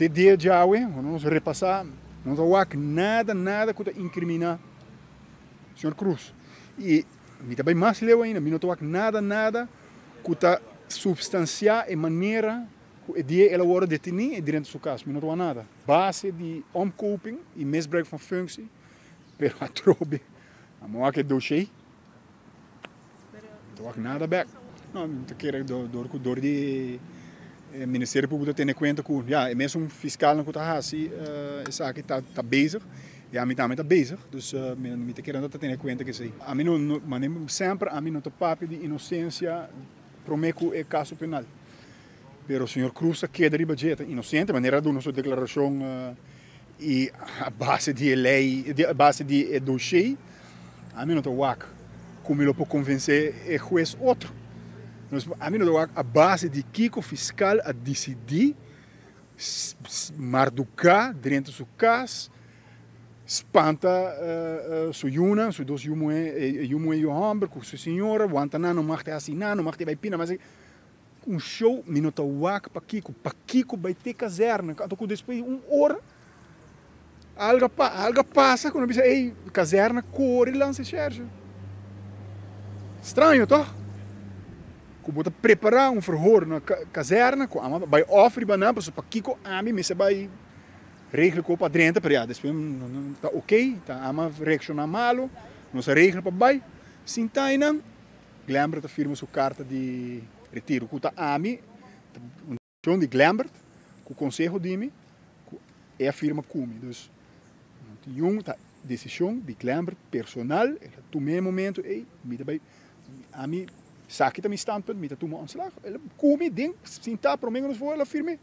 Te dia djawe, nos repasá, no ta wak nada, nada ku ta inkriminá señor Cruz. I mi ta bai mas leu ainda, mi no ta wak nada, nada ku ta supstansiá e manera ku e dia el a wòrdu detení i drenta su kas. Mi no ta wak nada. Base di omkoping i misbruik van functie, pero atrobe a mi wak e dossier, mi ta wak nada bèk. No, mi ta kere dor ku dor di e Ministerio Públiko ta tene kuenta ku ya e mesun fiskalnan ku ta hasi esaki ta ta bezig i ami tambe ta bezig, dus mi ta kere nan ta tene kuenta ku esei. Ami no no mane semper ami no ta papia di inosensia prome ku e kaso penal, pero señor Cruz ta keda riba dje ta inosente manera a duna su deklarashon i a base di e lei a base di e dossier. Ami no ta wak ku mi lo por konvensé e hues otro. Nos ami no ta wak a base di kiko fiskal a disidí marduká drenta su kas, spanta su yunan, su dos yu muhé, e yu muhé i yu hòmber ku su señora, wanta nan no mag te hasi nan, no mag te bai pina mas. Un show mi no ta wak pakiko, pakiko bai te kazèrne, anto ku despues di un ora algo a algo a pasa ku no bisa ey kazèrne kore lansa shèrshe. Straño tòg? Ku bo ta prepará un verhoor na kazèrne ku ama bai òf riba nan pasobra pakiko ami mester bai regla ku pa drenta pero ya despues ta oke ta ama reakshoná malu nos a regla pa bai sinta einan. Glembert a firma su karta di retiro ku ta ami, un desishon di Glembert ku konseho di mi ku e a firma ku mi. Dus no tin niun ta desishon di Glembert personal, el a tuma e momento ey mi ta bay ami esaki ta mi standpunt mi ta tuma ontslag. El a ku mi den sintá prome ku nos for el a firm'é.